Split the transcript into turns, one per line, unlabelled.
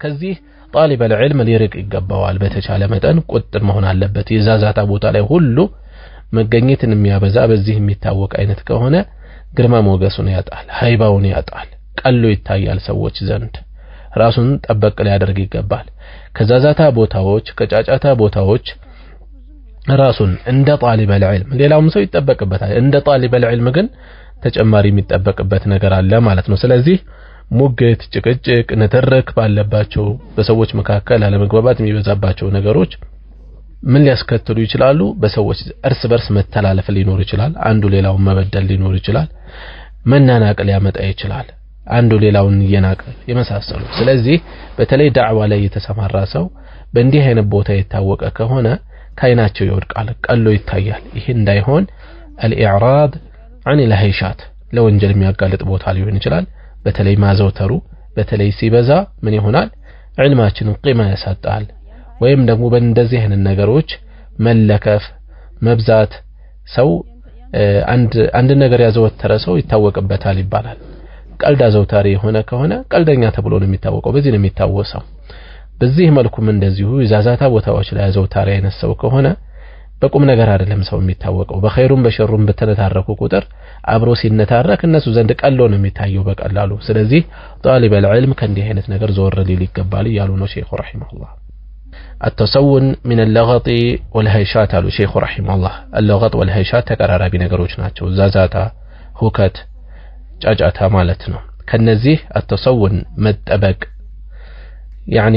ከዚህ ጣሊብ አልዕልም ሊርቅ ይገባዋል። በተቻለ መጠን ቁጥብ መሆን አለበት። የዛዛታ ቦታ ላይ ሁሉ መገኘትን የሚያበዛ በዚህ የሚታወቅ አይነት ከሆነ ግርማ ሞገሱን ያጣል፣ ሃይባውን ያጣል፣ ቀሎ ይታያል ሰዎች ዘንድ። ራሱን ጠበቅ ሊያደርግ ይገባል። ከዛዛታ ቦታዎች፣ ከጫጫታ ቦታዎች ራሱን እንደ ጣሊብ አልዕልም ሌላውም ሰው ይጠበቅበታል። እንደ ጣሊብ አልዕልም ግን ተጨማሪ የሚጠበቅበት ነገር አለ ማለት ነው። ስለዚህ ሙግት፣ ጭቅጭቅ፣ ንትርክ ባለባቸው በሰዎች መካከል አለመግባባት የሚበዛባቸው ነገሮች ምን ሊያስከትሉ ይችላሉ? በሰዎች እርስ በርስ መተላለፍ ሊኖር ይችላል። አንዱ ሌላውን መበደል ሊኖር ይችላል። መናናቅ ሊያመጣ ይችላል። አንዱ ሌላውን እየናቀ የመሳሰሉ። ስለዚህ በተለይ ዳዕዋ ላይ የተሰማራ ሰው በእንዲህ አይነት ቦታ የታወቀ ከሆነ ከአይናቸው ይወድቃል፣ ቀሎ ይታያል። ይህ እንዳይሆን አልኢዕራድ አን ልሀይሻት ለወንጀል የሚያጋልጥ ቦታ ሊሆን ይችላል። በተለይ ማዘውተሩ በተለይ ሲበዛ ምን ይሆናል? ዕልማችንን ቂማ ያሳጣል። ወይም ደግሞ በእንደዚህ አይነት ነገሮች መለከፍ መብዛት፣ ሰው አንድ ነገር ያዘወተረ ሰው ይታወቅበታል ይባላል። ቀልድ አዘውታሪ የሆነ ከሆነ ቀልደኛ ተብሎ ነው የሚታወቀው፣ በዚህ ነው የሚታወሰው። በዚህ መልኩም እንደዚሁ የዛዛታ ቦታዎች ላይ አዘውታሪ አይነት ሰው ከሆነ በቁም ነገር አይደለም ሰው የሚታወቀው። በኸይሩም በሸሩም በተነታረኩ ቁጥር አብሮ ሲነታረክ እነሱ ዘንድ ቀሎ ነው የሚታየው በቀላሉ። ስለዚህ ጣሊብ አልዕልም ከእንዲህ አይነት ነገር ዞር ሊል ይገባል እያሉ ነው ሼኹ ረሂመሁላህ። التصون من اللغط والهيشات አሉ ሼኹ ረሂመሁላህ። اللغط والهيشات ተቀራራቢ ነገሮች ናቸው። ዛዛታ፣ ሁከት፣ ጫጫታ ማለት ነው። ከነዚህ التصون መጠበቅ ያኒ